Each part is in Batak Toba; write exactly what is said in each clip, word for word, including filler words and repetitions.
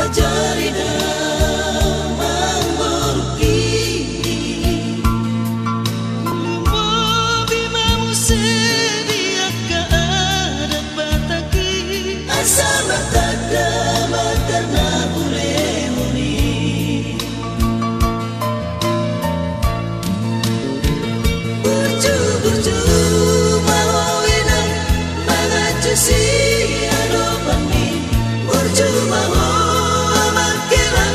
Jari damang boru i. Lumobi ma muse di angka adat Batak i. Asa martanda ma tarna hulehon i. Burju, burju ma ho inang, manganju sian adopanmi. Burju ma ho amang hela,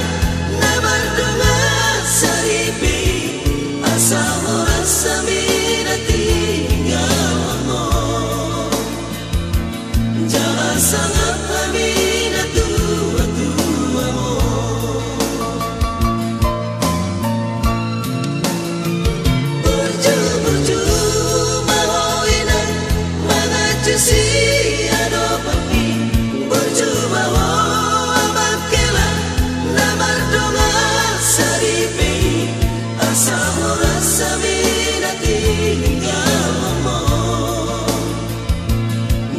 na mardongan saripe i. Asa horas hami na tinggal on. Jala sangap hami na tuatua on. Burju, burju ma ho inang, manganju sian adopanmi. Burju ma ho amang hela, na mardongan saripe i. Asa horas hami na tinggal on.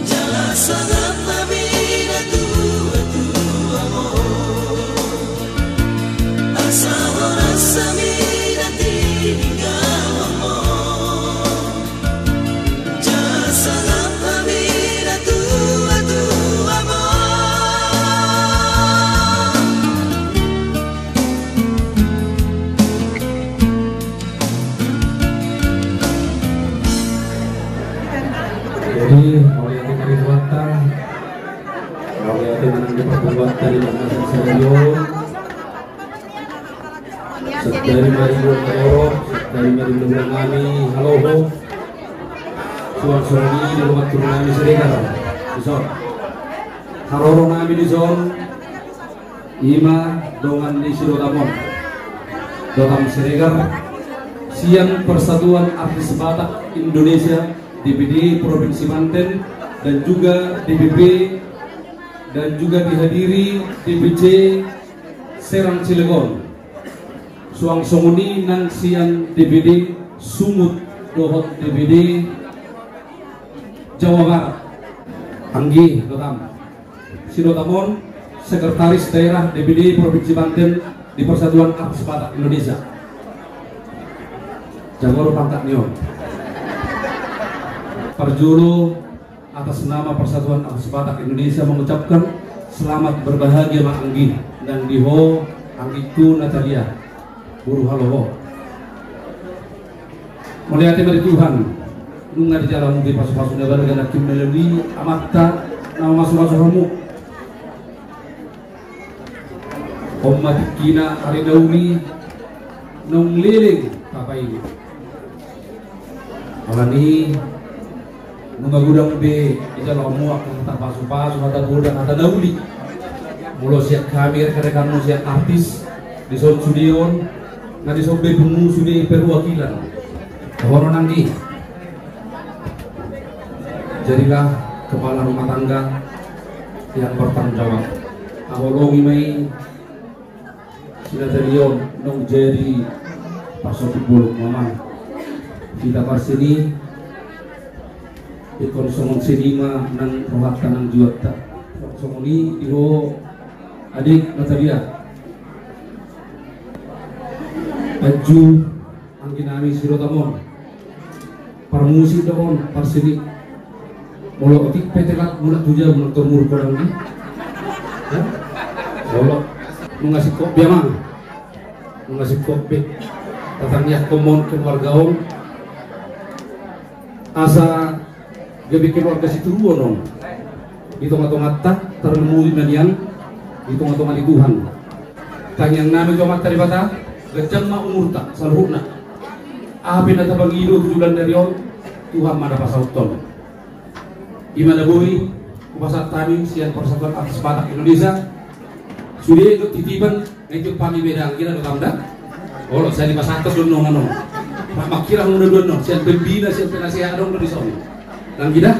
Jala sangap hami na tuatua on. Asa horas hami na tinggal on. Jala sangap hami na tuatua on. Jadi, mauliate ma di Tuhanta, mauliate ma nang di parpunguanta di bagasan sadari on. Sadari ma di Boru, sadari ma di Boru nami, halo ho. Suang songon i di dongan tubu nami Siregar. Dison. Haroro nami dison. Ima dongan ni si Dotam on, Dotam Siregar, sian Persatuan Artis Batak Indonesia, D P D Provinsi Banten, dan juga D P P, dan juga dihadiri D P C Serang Cilegon. Suang songon i nang sian D P D Sumut dohot D P D Jawa Barat. Anggi, Dotam. Si Dotam on, Sekretaris Daerah D P D Provinsi Banten di Persatuan Artis Batak Indonesia. Jago do pangkat ni on. Parjolo, atas nama Persatuan Artis Batak Indonesia mengucapkan selamat berbahagia ma anggi, nang di ho anggingku Natalia. Boru halo ho. Mauliate ma di Tuhan, nunga dijalo hamu be pasupasu na balga nangkin melalui amanta na mamasumasu hamu. On ma tingkina ari na uli, naung leleng tapaingot. Alani nunga godang be dijalo hamu angka hata pasupasu, hata godang, hata na uli. Molo sian hami rekan-rekanmu sian artis, dison sude on, na dison be pungu sude perwakilan. Dohonon anggi. Jadilah kepala rumah tangga yang bertanggung jawab. Haholongi ma i. Si Natalia on naung jadi parsombu bolon mama. Hita parseni, ingkon songon seni ma nang rohanta nang jiwanta. Songon i di ho adik Natalia. Aju anggi nami si Dotam on. Parmusik do on, parseni. Molo otik pe telat mulak tu jabu nang tormur kodang di. Molo nunga singkop be amang. Nunga singkop be. Tatangiangkon ma on keluarga on. Asa gabe keluarga sitiruon on. Di tonga-tonganta, tarlumobi na nian di tonga-tonga ni Tuhan. Tangiang nami tu Amanta Debata, ganjang ma umurta saluhutna. Aha pe na tapangido tu joloan ni ari on, Tuhan ma na pasauthon. Ima na boi hupasahat hami sian Persatuan Artis Batak Indonesia. Sude do titipan. Nunga tiop hami be da, anggi da, Dotam da. Olo, sai dipasahat do annon, annon. Mangkirap hamu do annon, sian pembina, sian penasehat adong do dison. Anggi da.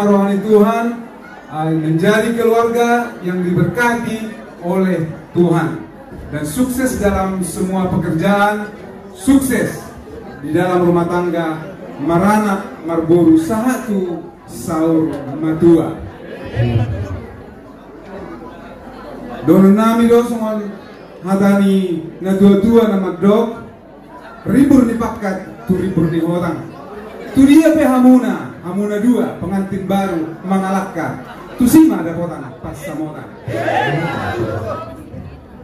Rohani Tuhan, eh, menjadi keluarga yang diberkati oleh Tuhan. Dan sukses dalam semua pekerjaan, sukses di dalam rumah tangga, maranak, marboru, sahat tu saur matua. Dohonon nami do songon hata ni na tua-tua na mandok, ribur ni pangkat tu ribur ni hotang. Tu dia pe hamuna, hamuna dua, pengantin baru mangalangka, tusi ma dapotan pansamotan.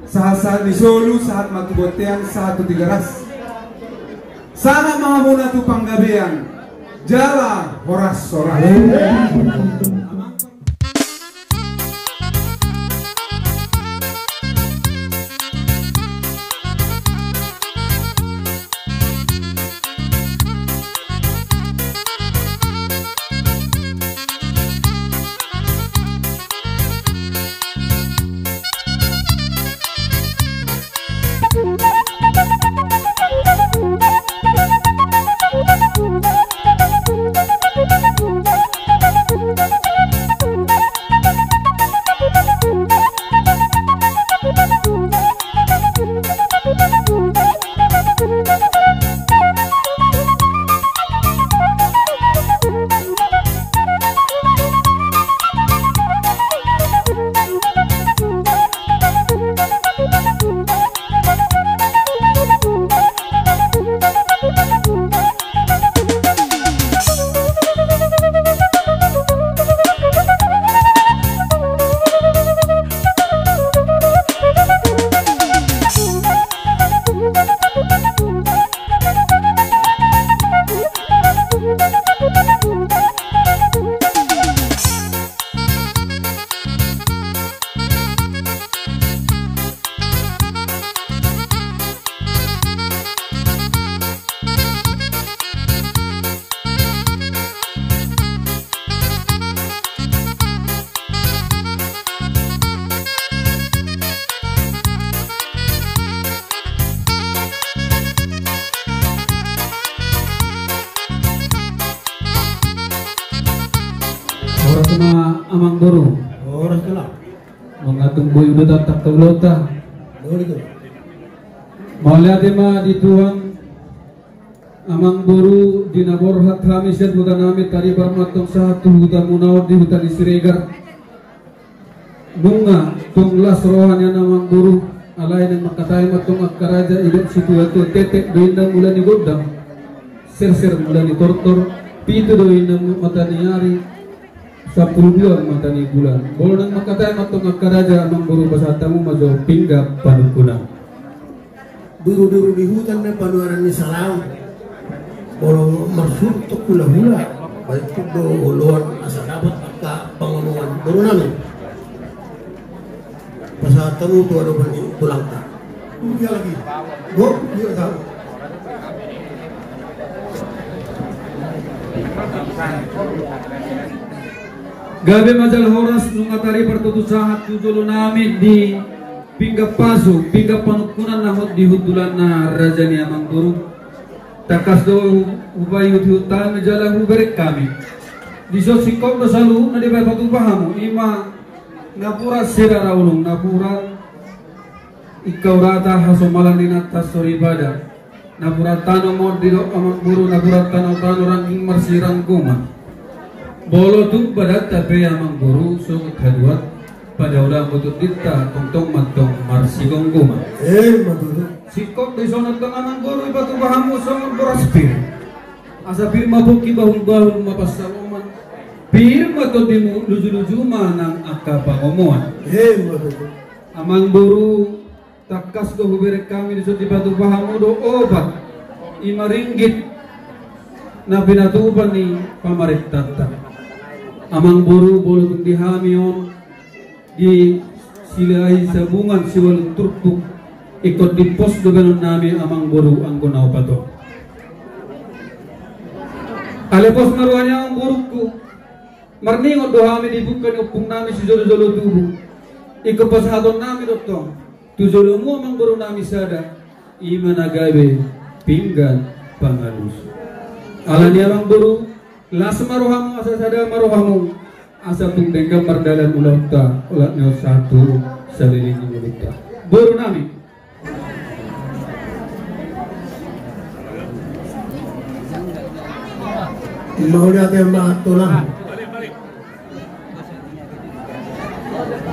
Sahat-sahat ni solu, sahat ma tu bontean, sahat tu Tigaras. Sahat ma hamuna tu panggabean, jala horas-horas. Horas ma amangboru. Horas ma. Mangatung boi uda tatak taulau ta. Mauliate ma di Tuhan. Amangboru, di na borhat hami sian huta nami Taribar ma antong sahat tu huta muna on di huta ni Siregar. Nunga tung las roha nian amangboru, alai naeng mangkatai ma antong angka raja, idat situatua, tetek do inna mula ni gondang, serser mula ni tortor, pitu do inna mata ni ari, sampulu dua mata ni bulan. Molo naeng mangkatai ma antong angka raja, amangboru, pasahat hamu ma jo pinggan panungkunan. Duru-duru di huta na panuanan ni salaon. Molo marsuhut tu hula-hula, baen tu do oloan asa dapot angka pangomoan boru nami. Pasahat hamu tu adopan ni tulangta. Dia lagi. Bo, dia tahu. Gabe ma jala horas, nunga taribar tutu sahat tu jolo nami di pinggan pasu, pinggan panungkunan na hot di hundulanna raja ni amangboru. Tangkas do hupaihut-ihut hami jala hubereng hami. Dison singkop do saluhutna dibaen patupa hamu, ima napuran sirara ulung, napuran ingkau rata hasomalan ni nanta soripada. Napuran tano ma on didok amangboru, napuran tano-tano rangging marsiranggoman. Molo tung badanta pe amangboru sogot haduan, padaola mutut dinta tongtong mantong marsigomgoman. Eh, ma tutu. Singkop dison antong amangboru ipatupa hamu songon boras pir. Asa pir ma pongki, bahul-bahul ma pansamotan. Pir ma tondimu, luju-luju ma nang angka pangomoan. Eh, ma tutu. Amangboru, tangkas do hubereng hami dison dipatupa hamu do opat, ima ringgit na pinatupa ni pamarentanta. Amangboru, molo tung di hami on di Silahi Sabungan Siualun Turpuk, ingkon dimpos do baenon nami amangboru anggo na opat on. Alai pos ma roha ni amangborungku, marningot do hami di bungka ni ompung nami sijolo-jolo tubu. Ingkon pasahaton nami do tong tu jolomu amangboru nami sada, ima na gabe pinggan pangalusi. Alani amangboru, Las ma rohamu, asa sada ma rohamu, asa tung denggan mardalan ulaonta, olat ni on sahat tu saleleng ni ngolunta. Boru nami. Mauliate ma tulang.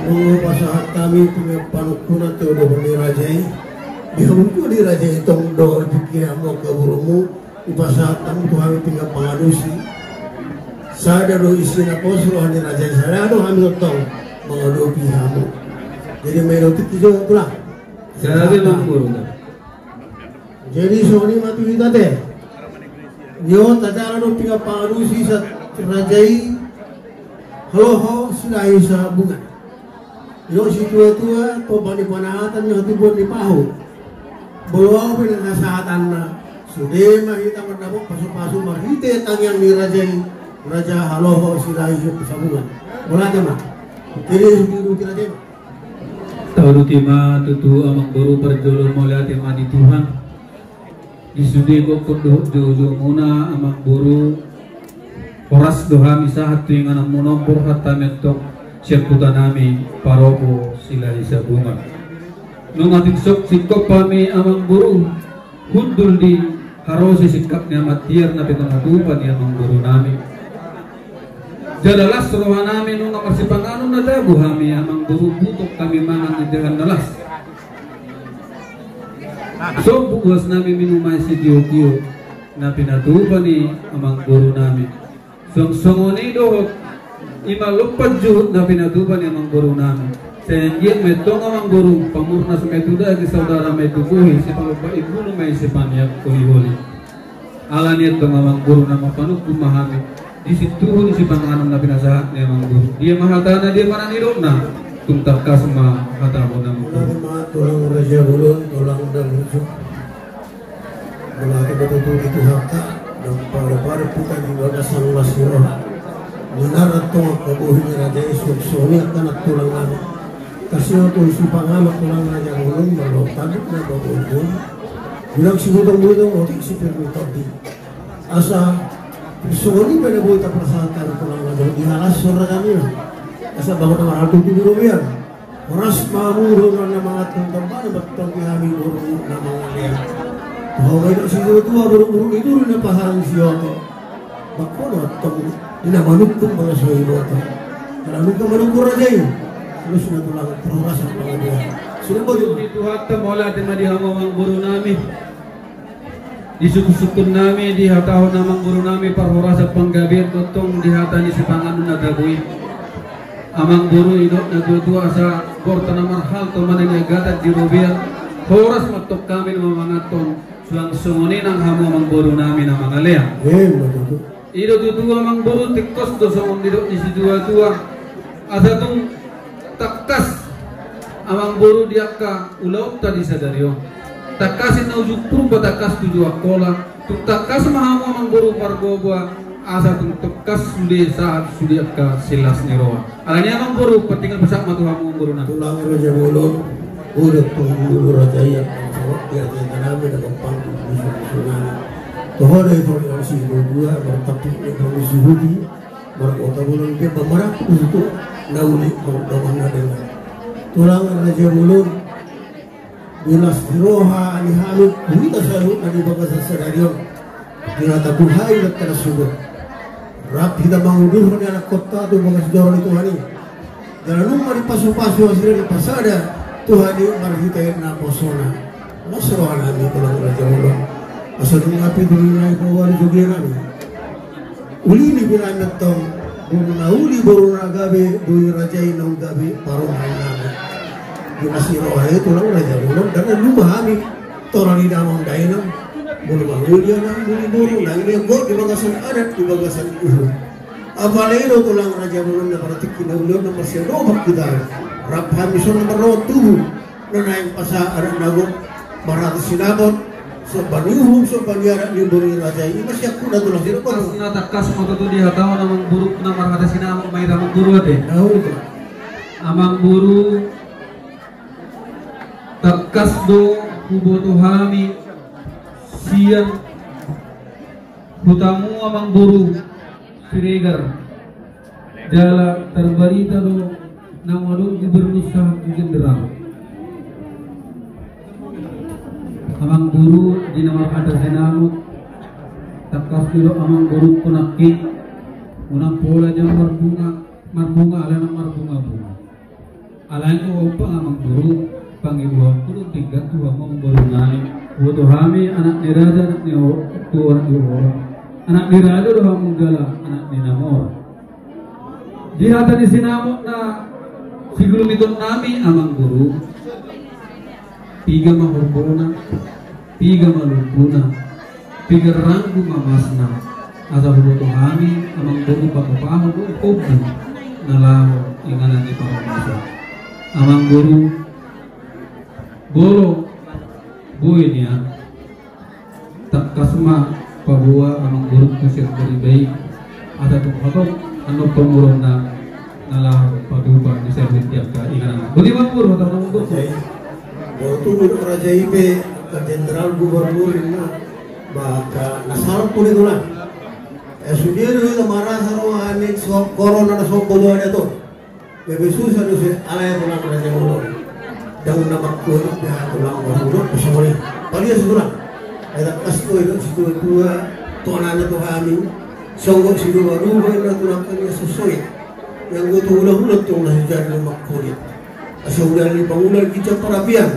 Molo pasahat hami pinggan panungkunan tu dohot ni raja i, di hamu di raja i tong dohot di pinggan hamu angka borumu, dipasahat hamu tu hami pinggan pangalusi. Sada do isi na pos roha ni raja i, sada do hami tongtong mangadopi hamu. Jadi maido tingki jo tulang. Jadi mangkuru. Jadi songon i ma tu hita te. Ni on tajalo do pinggan pangalusi sahat raja i, Haloho Silahi Sabungan. Didok situa-tua, tompa ni panahatan ni hatubuan ni pahu. Molo au pe na sahatanna, sude ma hita mandapot pasu-pasu marhite tangiang ni raja i, Raja Haloho Silahi Sabungan. Mauliate ma. Jadi sude tu raja i ma. Tauduti ma tutu amang boru parjolo, mauliate ma di Tuhan. Di sude gokhon dohot joujou muna amang boru, horas do hami sahat tu inganan muna, borhat hami antong sian huta nami Paropo Silahi Sabungan. Nunga tingsok singkop hami amang boru, hundul di harose singkap ni amak tiar na pinatupa ni amang boru nami. Jala las roha nami nunga marsipanganon na tabo hami amang boru, butong hami mangan indahan na las. Sombu uas nami minum aek sitio-tio na pinatupa ni amang boru nami. Song songon i dohot i ma lompan juhut na pinatupa ni amang boru nami. Sai anggiat ma i tong amang boru, pamurnas ma i tu daging, saudara ma i tu bohi, sipalompa imbulu ma i sipaniak holi-holi. Alani i tong amang boru na marpanungkun ma hami di sintuhu ni sipanganon na pinasahat ni amang boru. Dia ma hatana, dia ma na nidokna, tung tangkas ma hatahon amang boru. Tulang raja bolon, tulang dabuju. Mauliate ma tutu di Tuhanta, naung pado-pado hita di bagasan las ni roha. Manang tong angka bohi ni raja i, songon i angka na tulang nami. Kasi ma tu sipanganon tulang raja bolon, molo tanduk na babohi-bohi. Bilang sibutong-butong, otik sipir ni tondi. Asa songon i pe na boi tapasahat hami tulang raja bolon, di halas sora kami na. Asa bangun na marhalto tu di robean. Horas ma hamu dohot na mangathon, tamba na martonti hami boru na mangalean. Hau ma i dok situa-tua, boru-boru ni duri na pasaran sioto. Bangko do antong di na manungkun molo so iboto. Ala nunga manungkun raja i. Alus ma tulang, parhorasan panggabean. Sudah boju. Di Tuhanta, mauliate ma di hamu amang boru nami. Di sungkun-sungkun nami dihatahon amang boru nami parhorasan panggabean, tongtong di hata ni sipanganon na tabo i. Amang boru, didok na tua-tua, asa borta na marhalto ma na niagatan di robean. Horas ma antong hami na mangathon, suang songon i nang hamu amang boru nami na mangalean. Eh, betul. I do tutu amang boru, tingkos do songon nidok ni situa-tua. Asa tung tangkas amang boru di angka ulaonta di sadari on. Tangkas i na ujung Purba, tangkas tuju Angkola. Tung tangkas ma hamu amang boru pargogo, asa tung tangkas sude sahat sude angka silas ni roha. Alani i amang boru, partingkian pasahat ma tu hamu amang boru nami. Tulang raja bolon, udah tunggu raja i, angka sawat di raja i, tanami na gampang tu musuh-musuh nami. Toho da i tong yang si dua-dua, martampuk ni tong si huti, markota bolon dia, bamarap tu situ, na uli, mardoman na dengar. Tulang raja bolon, di las ni roha ni hami, hita saluhutna di bagasan sadari on. Di hata buhai na tana sudah. Rap hita mangudurhon ni anak kota tu bagas joro ni Tuhan i. Jala nunga dipasu-pasu, asa dipasada Tuhan i marhite naposona. Las roha nami tulang raja bolon. Asa nunga pitu ni nai pawa di jogia nami. Uli ni pina metong, boru na uli, boru na gabe, boru ni raja i naung gabe parumaen nami. Di las ni roha i tulang raja bolon, dan lupa hami. Tora ni damang dainang, molo mangoli anak, muli boru, nang dia got di bagasan adat, di bagasan uhum. Apalagi do tulang raja bolon na partingki na uli on na marsiadopan hita. Rap hami songon na marrohot tubu, na naeng pasa adat na gok, marhata sinamot, somba ni uhum, somba ni adat ni boru ni raja i, masiak kuda tulang sira. Tangkas ma tutu dihatahon amang boru na marhata sinamot ma i amang boru ate. Na uli. Amang boru, tangkas do huboto hami sian hutamu amang boru, Siregar. Jala tarbarita do na adong di Bernus Sahat di Jenderal. Amang boru di na marhata sinamot, tangkas do amang boru tu nangkin, unang pola jam marbunga, marbunga, alana marbunga-bunga. Alai tu opa amang boru, pangidoan tu denggan tu hamu amang boru nai. Boto hami anak ni raja, anak ni o-, tu anak ni orang. Anak ni raja do hamu jala, anak ni namor. Di hata ni sinamot na sigulumiton nami amang boru. Piga ma horbona, piga ma lumbuna, piga ranggu ma masna, asa huboto hami amang boru pangapahon do hombu na laho inganan ni parhorasan. Amang boru, bolo, boi nian. Tangkas ma paboa amang boru tu sian bariba i, asa tung hatop annon pamoruonna na laho patupa di saluhut di angka inganan. Boti ma amang boru, hatop amang boru. Jadi, boru tu boru raja i pe, angka jenderal, gubernur ninna, bah angka na salpu ni tulang. Eh, sude do hita marasa roha ni so-, corona na somba dohot i do. Gabe susah do se, alai tulang raja bolon. Dang na mangkuat, ya tulang bolon, bolon, bolon. Palias tulang. Ai tangkas do i do, situa-tua, tonana tu hami. Songgop siduba-duba, inna tulang kami sosoi. Yang go tu hula-hula tong na sijari do mangkuat. Asa hula ni pangula di kicap parapian.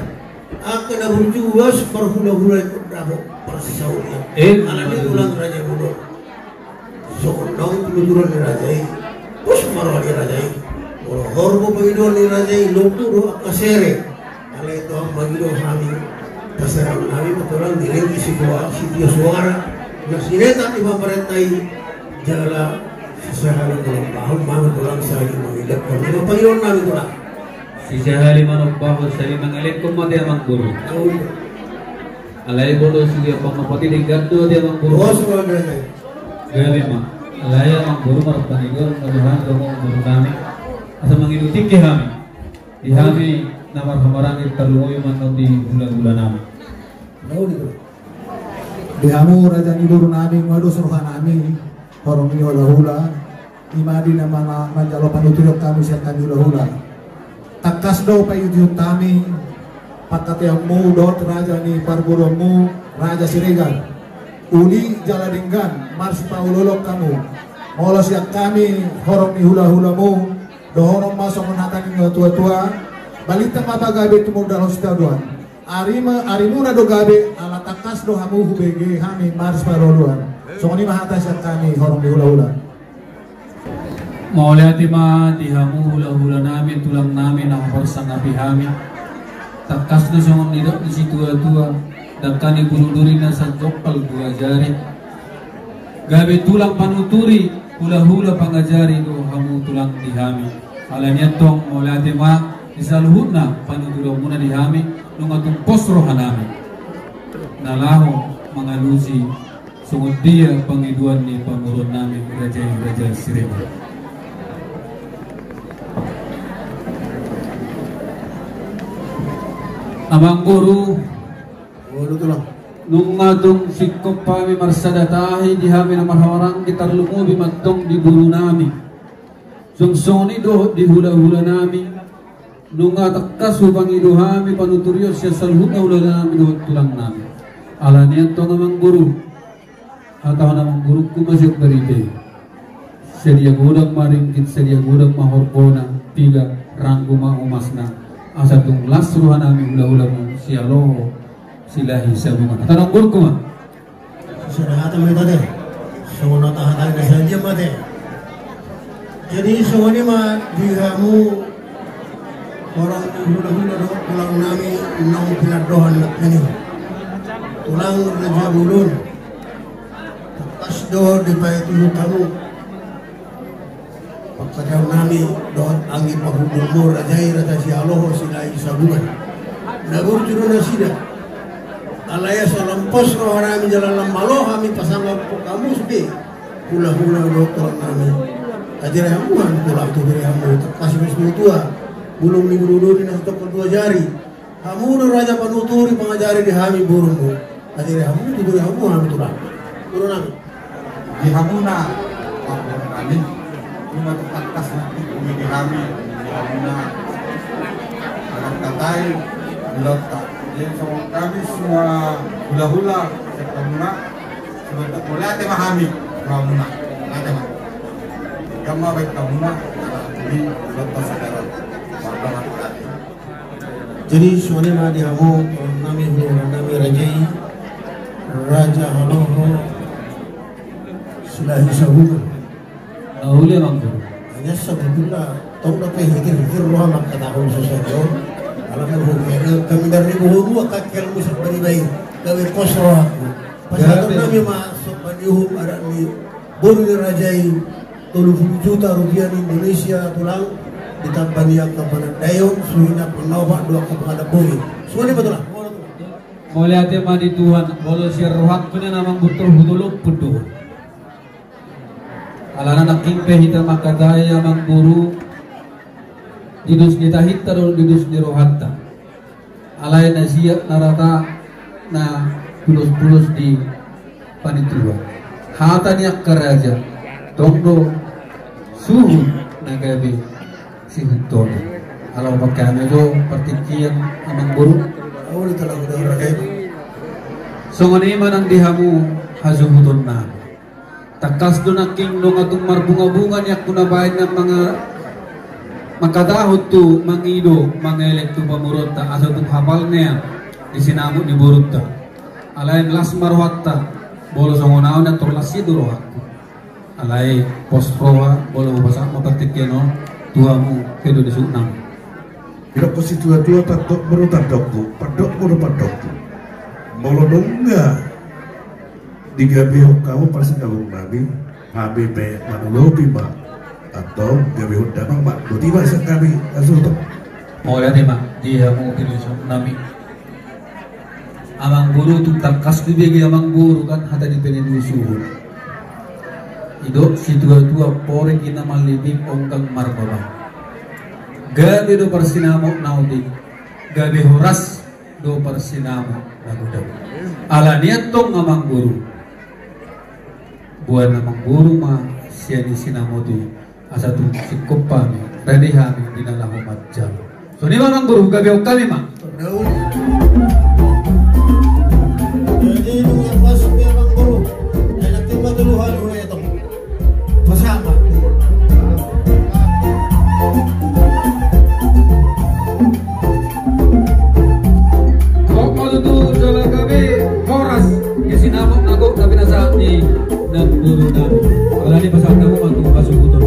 Angka na burju uas parhula-hula ikut dapot parsaulian. Eh, alani tulang raja bolon. Songon naung tuturan ni raja i, pos ma roha ni raja i. Molo horbo pangidoan ni raja i, lombu do angka sere. Alai tong mangido hami, taserang hami ma tulang di ringki situa-, situa suara. Na sinetak ni pamarenta i, jala sisahali manombahon ma tulang sahali mangelek. Hami ma pangidoan nami tulang. Sisahali manombahon sahali mangelek, ma te amang boru. Tahu. Alai bolo sude pangapati denggan do te amang boru. Bos, bos, bos. Gabe ma. Alai amang boru marpangidoan ma tu hami amang boru nami. Asa mangido tingki hami. Di hami na marhahamaranggi tarlumobi ma annon di hula-hula nami. Di hamu raja ni boru nami, nunga dos roha nami. Horong ni hula-hula. I ma di na mana manjalo panuturion hami sian hami hula-hula. Tangkas do paihut-ihut hami pangkataionmu dohot raja ni parboruonmu, Raja Siregar. Uli jala denggan marsipaolo-olon hamu. Molo sian hami horong ni hula-hulamu, dohonon ma songon hata ni natua-tua, balintang ma pagabe tumundalhon sitadoan. Ari ma, arimuna do gabe, ala tangkas do hamu hubege hami marsipaolo-oloan. Songon i ma hata sian hami horong ni hula-hula. Mauliate ma di hamu hula-hula nami, tulang nami na huparsangapi hami. Tangkas do songon nidok ni situa-tua, dangka ni bulu duri na sanjompal dua jari. Gabe tulang panuturi, hula-hula pangajari do hamu tulang di hami. Alani i antong mauliate ma di saluhutna panuturionmuna di hami, nunga tung pos roha nami. Na laho mangalusi songon dia pangidoan ni pamoruon nami raja i, Raja Siregar. Amang boru, nunga tung singkop hami marsada tahi di hami na marhahamaranggi tarlumobi ma antong di boru nami. Songon i dohot di hula-hula nami. Nunga tangkas hupangido hami panuturion sian saluhutna hula-hula nami dohot tulang nami. Alani i antong amang boru, hatahon amang borungku ma sian barita i. Sadia godang ma ringgit, sadia godang ma horbona, piga ranggu ma omasna. Asa tung las roha nami hula-hulamu sialoho Silahi Sabungan. Hatahon amang borungku ma. Sada hata ma i ate. Songon hata-hata na sadia ma ate. Jadi songon i ma di hamu horong ni hula-hula dohot tulang nami naung pinandohan nangkin i. Tulang raja bolon. Tangkas do dipaihut-ihut hamu. Pangkataion nami dohot anggi pahundulmu raja i, Raja Sialoho Silahi Sabungan. Na burju do nasida. Alai asa lam pos roha nami jala lam malo hami pasangap hamu sude. Hula-hula dohot tulang nami. Tajaha hamu hami tulang, tajaha hamu tangkas do situa-tua. Bulung ni bulu duri na sanjompal dua jari. Hamu do raja panuturi pangajari di hami borungmu. Tajaha hamu, tuturi hamu hami tulang. Boru nami. Di hamuna Nami, ima tu tangkas na tu bumi di hami, di hamuna, anak tatai, di lota. Jadi songon hami semua hula-hula, siap hamuna, sebentar boleh ate ma hami, hamuna, ate ma. Gama baik hamuna, anak di lota sadara. Jadi songon i ma di hamu, nami hula-hula nami raja i, Raja Haloho, Silahi Sabuga. Uli amang guru. Hanya sebetulna tong dope hikir-hikir roha mangkatahon susa on. Ala manghuhena kami dari bohorua kakel musik bani bayi. Gabe pos rohaku. Pasahaton nami ma sok bani uhum adat ni boru ni raja i tolu pulu juta rupiah ni Indonesia tulang. Ditamba ni angka panandaion suhina pengawa dua angka pengadap bumi. Suani betul lah. Mauliate ma di Tuhan, molo sian rohangku na amang guru hutolompun do. Alana nangkin pe hita mangkatai amang guru, di dos ni tahinta dohot di dos ni rohanta. Alai na siap na rata na pulos-pulos di panitua. Hata ni angka raja, tong do suhut na gabe sihuttona. Ala pakai hami jo partingkian amang guru. Songon i ma nang di hamu hasuhutonnami. Tangkas do nangkin nunga tung marbunga-bunga nian hona baen na manga-, mangkatahon tu mangido mangelek tu pamoruonta asa tung hapal nian di sinamot ni borunta. Alai las ma rohanta, molo songon au nian tor las i do rohangku. Alai pos roha, molo hupasahat ma partingkian on tu hamu pe do di suhutnami. Didok si tua-tua, tandok molo tandokku, pandok molo pandokku. Molo nunga digabehon hamu parsinabung nami, hami pe manolopi ma. Antong gabehon damang ma, boti ma sian hami, asuhuton. Mauliate ma di hamu di suhutnami. Amang guru, tung tangkas dibege amang guru kan hata ni pene ni suhut. Didok si tua-tua, porik i na mallibik, onggang marbaba. Gabe do parsinamot na otik, gabe horas do parsinamot na godang. Alani i antong amang guru, boan amang guru ma sian i sinamot i. Asa tung singkop hami, rade hami di na laho manjalo. Songon i ma amang guru, gabehon hami ma. Jadi nunga masuk ya amang guru. Enak tiba dulu halu ya tong. Bersama. Kok mau tutu jala gabe horas, ya sinamot na gok na pinasahat ni nang guru nami. Alani pasahat hamu ma tu hasuhuton.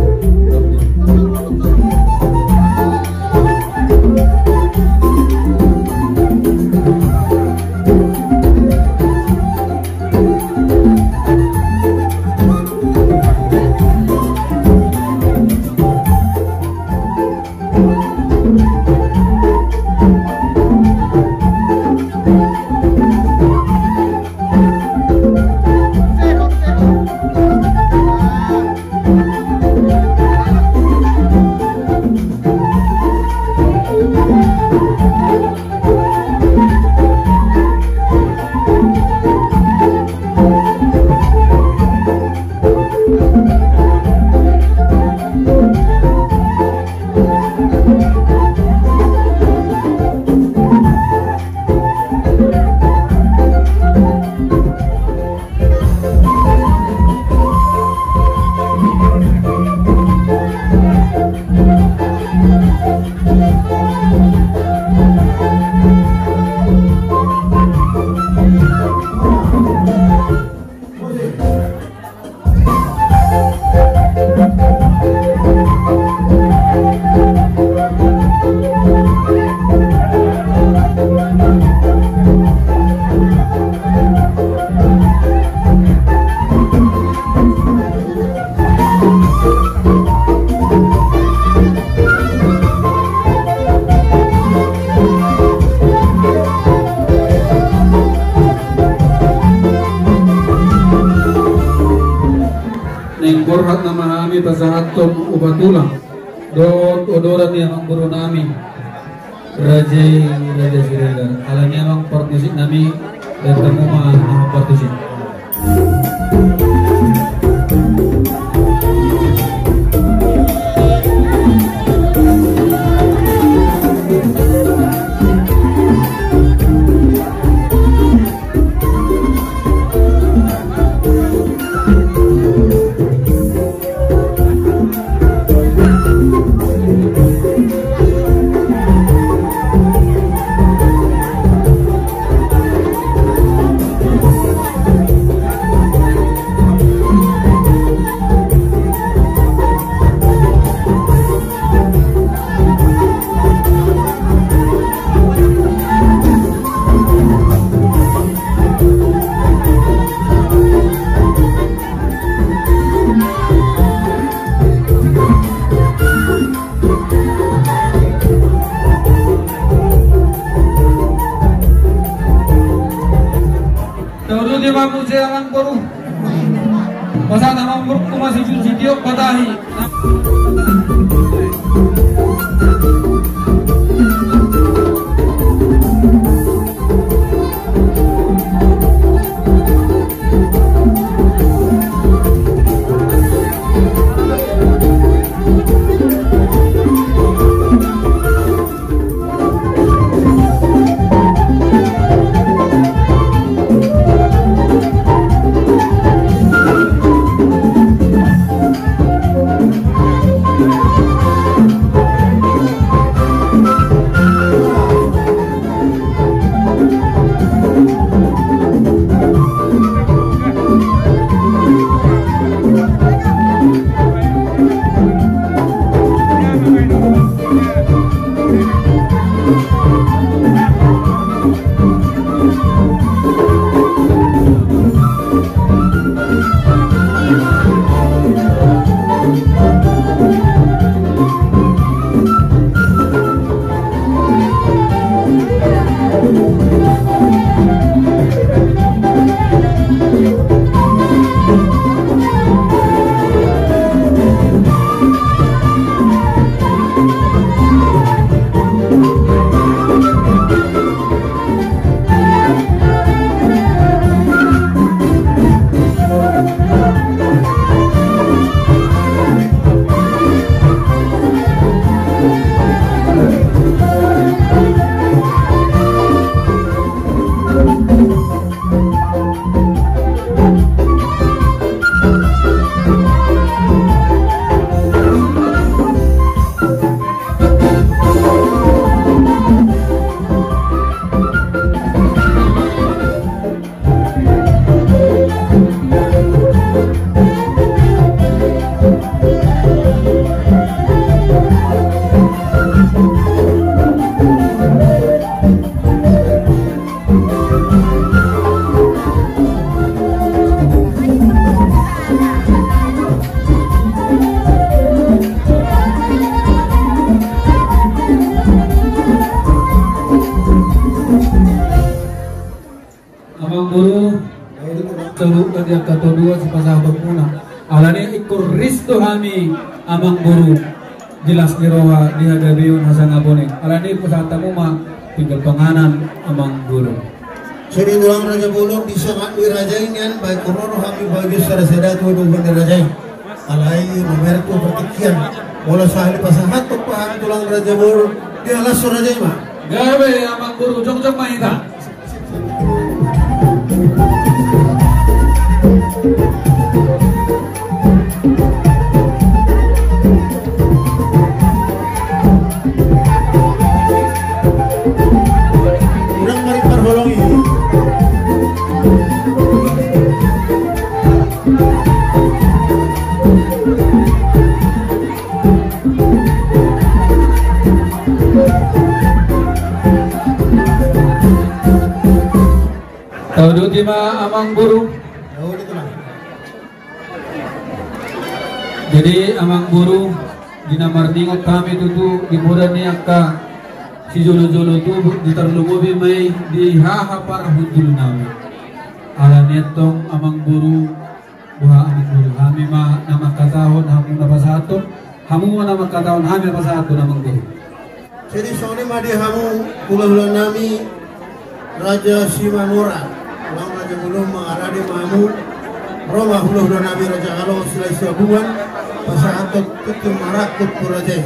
Naeng borhat nama hami pasahathon upa tulang dohot odoran ni amang boru nami, Raja i, Raja Siregar. Alani i amang parmusik nami, datang ma amang parmusik. Masih cuci tiok patahi. Amang boru, saluhutna di angka todoan sipasahatonmuna. Alani i ingkon ris do hami, amang boru, di las ni roha, di hagabeon, hasangapon i. Alani i pasahat hamu ma pinggan panganan, amang boru. Sude tulang raja bolon, di sangap ni raja i nian, baen ro do hami bagion sada-sada tu adopan ni raja i. Alai mamereng tu partingkian. Molo sahali pasahathon pe hami tulang raja bolon, dilashon raja i ma. Gabe, amang boru, jongjong ma hita. Unang marimbar holong i. Tauduti ma, amang boru. Jadi, amang boru, di na marningot hami tutu di poda ni angka sijolo-jolo tubu, di tarlumobi ma i di haha parhundul nami. Alani i antong, amang boru, boha, amang boru, hami ma na mangkatahon, hamu na pasahathon, hamu ma na mangkatahon, hami na pasahathon, amang boru. Jadi songon i ma di hamu hulahula nami Raja Simanora, tulang raja bolon, mangarade ma hamu. Ro ma hulahula nami Raja Alo Silahisabungan, pasahathon tingki marangkup tu raja i.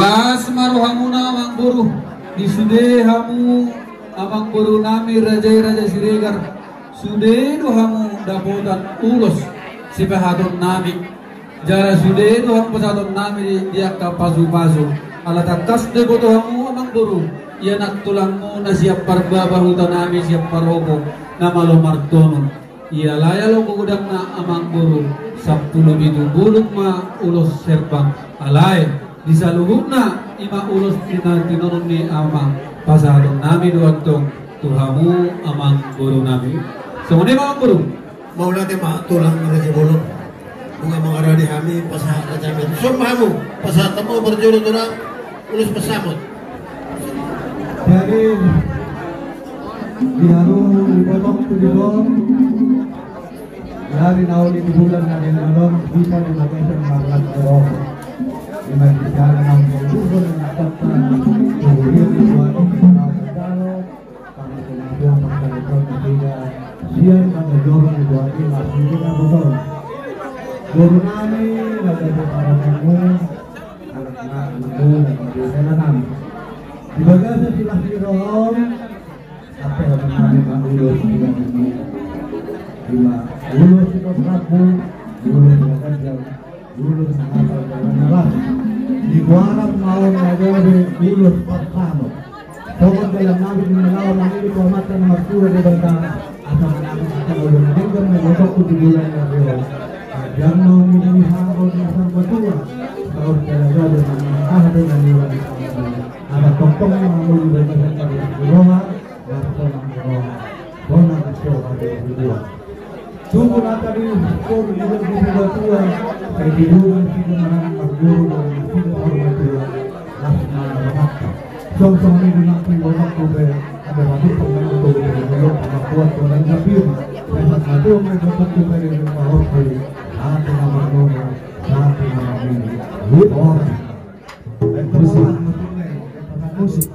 Las ma rohamuna, amangboru. Di sude hamu, amangboru nami, raja i Raja Siregar, sude do hamu dapotan ulos sipasahaton nami. Jala sude do hamu pasahaton nami di, di angka pasupasu. Ala tangkas do diboto hamu, amangboru, ia anak tulangmu na sian Parbaba, huta nami sian Parhobong, na malo martonu. Ia alai alo godangna, amangboru, sampulu pitu bulung ma ulos herbang. Alai di saluhutna i ma ulos na tinonon ni amang, pasahaton nami do antong tu hamu, amangboru nami. Songon i ma, amangboru. Mauliate ma, tulang raja bolon. Nunga mangaradi hami pasahat raja i. Suang ma hamu, pasahat hamu parjolo tulang ulos pansamot. Jadi, di hamu, di botok tu di bong, dari nauli di bulan na di lalom, hita di bagasan marlas ni roha. Di majlis jalan nang di bulan na kata, kemudian di suatu, di suatu, Sian manjojor di buat i masih na botol. Guru nami, na jadi para kamu, anak-anakmu, na jadi hela nami. Di bagasan silas ni roha on, apa yang nami ma ulos di bagasan ini? Ima ulos di bagasan, ulos di bagasan. Ulos na hata jala na las. Di goaran ma on na gabe ulos pansamot. Songon dalan nami di manaon nami di pamata na martua di banta. Asa manang asa ulos denggan na botokku di bulan na rio. Ajang mau mini haro di asar batua. Saur jala gabe manang aha do na niula di pamata. Asa tongtong ma mau di banta sangka di roha. Tugu nata di solu di batu tua. Sai di bulan tiga malam marguru dan tiga hormat tua. Las mana mata. Song song ni di mati botak tu be. Ada mati pernah tu be. Belum pernah kuat orang kafir. Saya tak tahu mereka tak tu be. Di rumah hotel. Satu nama guru. Satu nama guru. Orang. Terus musik.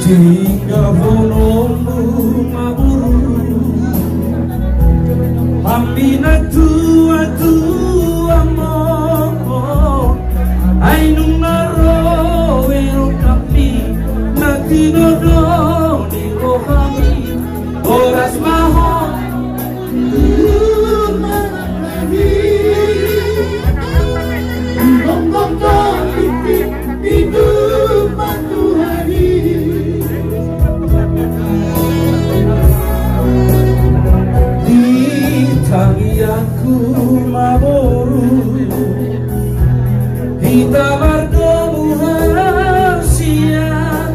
Tinggal bolonmu maburu. Hami na tua-tua moko. Ai nunga ro erokapi na tinodo ni rohami. Horas ma ho. Di tangiangku maboru, hita mardomu hasian.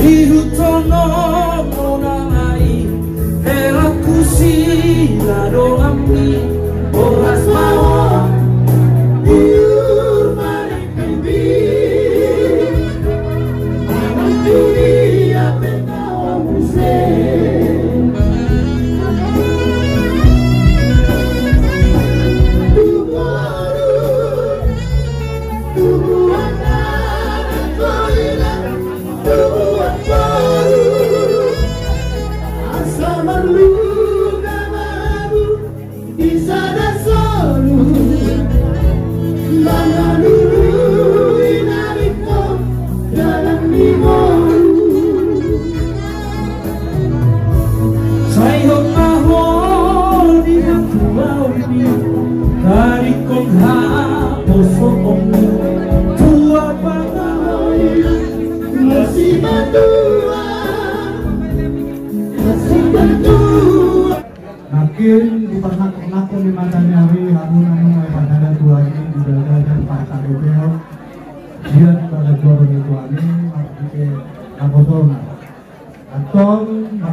Ihuthon ho muna ma i helangku sian donganmi. Horas ma ho. Iur ma di hami. Manang tu dia pe taon muse. Tu boru.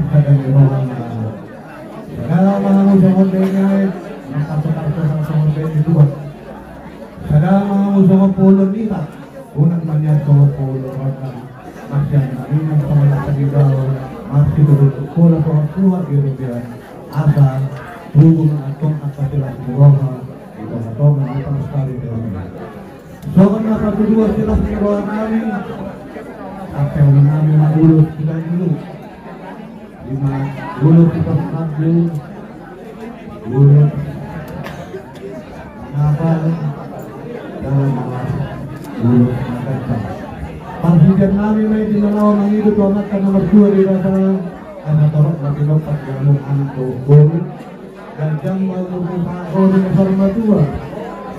Sada ni roha na sada mangamu songon dai ni aek, na tarso-tarso songon dai ni tuak. Sada mangamu songon poholon ni ita, unang manian songon poholon rondang. Marsian maringan songon lasa ni daon, marsitudut pola songon tuak di robean. Asa tubu ma antong angka silas ni roha di tonga-tonga ni parsaripeon. Songon na patuduhon silas ni roha nami, angka roha nami ma ulos tu dailu. Ima ulos tu parsaripeon, ulos na apal, dalam alas, ulos na gancang. Parhitean nami ma i di na laho mangido tu Amanta na martua Debata, asa torop ma tinompa di hamu anak dohot boru. Ganjang ma umur ni pangoli na saur matua.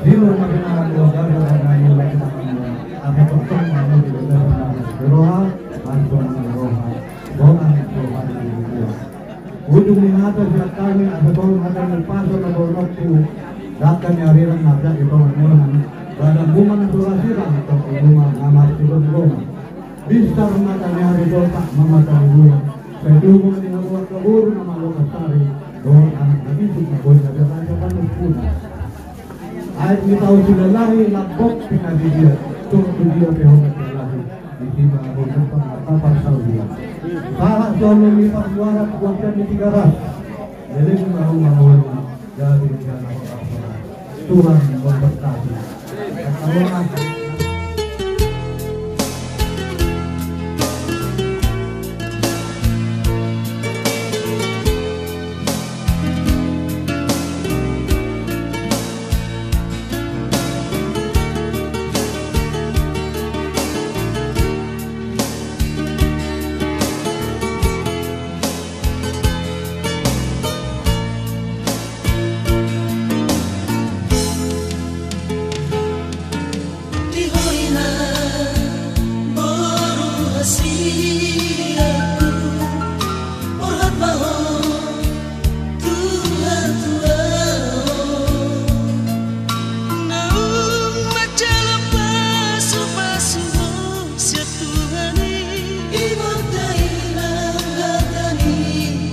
Tiur ma pinangan ni roha, gabe ma na niula di tanganmu. Asa tongtong ma hamu di bagasan na marasi ni roha, marsuang ni roha, sonang roha di dunia. Ujung ni hata sian hami, asa tolong hata ni umpasa na boanonku. Dangka ni arirang na peak di tonga ni onan. Badanmu ma na so ra sirang, tongtongmu ma na marsigomgoman. Binsar mata ni ari, tolpak ma mata ni bulan. Sai tubu ma di hamu angka boru na manggohi sari, dohot anak na bisuk na boi na berasa panungkunan. Aek ni tao Silalahi, lambok pina di dia, tung tu dia pe hona Silalahi. Disi ma boi numpang na tapar saur dia. Sahat solu ni parsuarat, buat jam ni tiga belas. Jadi ma rumah boru. Jadi, jangan lupa. Tuhan memberkati. Di ho inang boru hasianku, borhat ma ho tu hatuaon. Naung manjalo pasupasu ho sian Tuhan i. Ibot dainang hata ni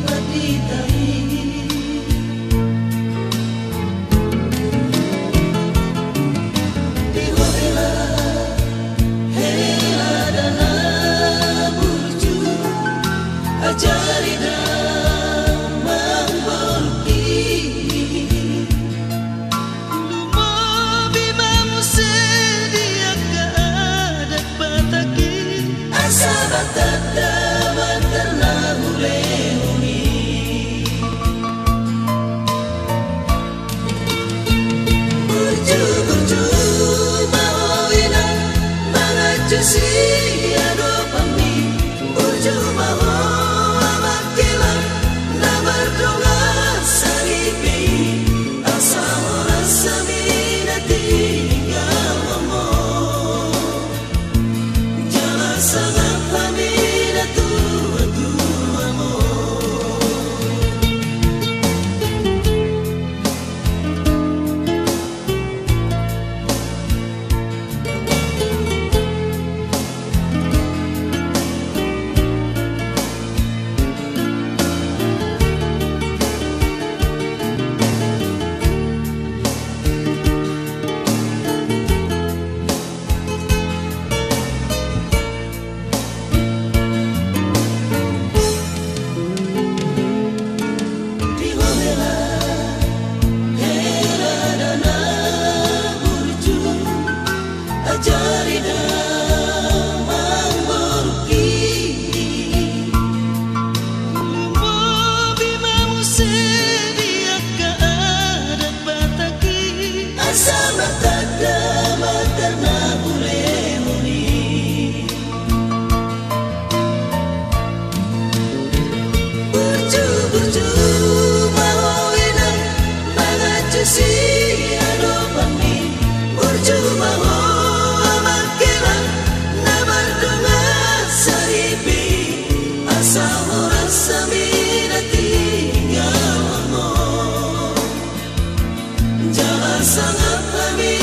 pandita i. Di ho hela, hela da na burju, ajari damang borungki. Lumobi ma muse di angka adat Batak i. Asa martanda ma tarna hulehon i. Burju, burju ma ho inang, manganju siadopanmi. Burju ma ho amang hela, na mardongan saripe i. Asa horas hami na tinggal ho. Jala sangap hami na tua-tua ho. Di ho hela, hela da na burju, ajari damang borungki. Lumobi ma muse di angka adat Batak i. Asa martanda ma tarna hulehon i. Burju, burju ma ho inang, manganju siadopanmi. Burju ma ho amang hela, na mardongan saripe i. Asa horas hami na tinggal ho. Jala sangap hami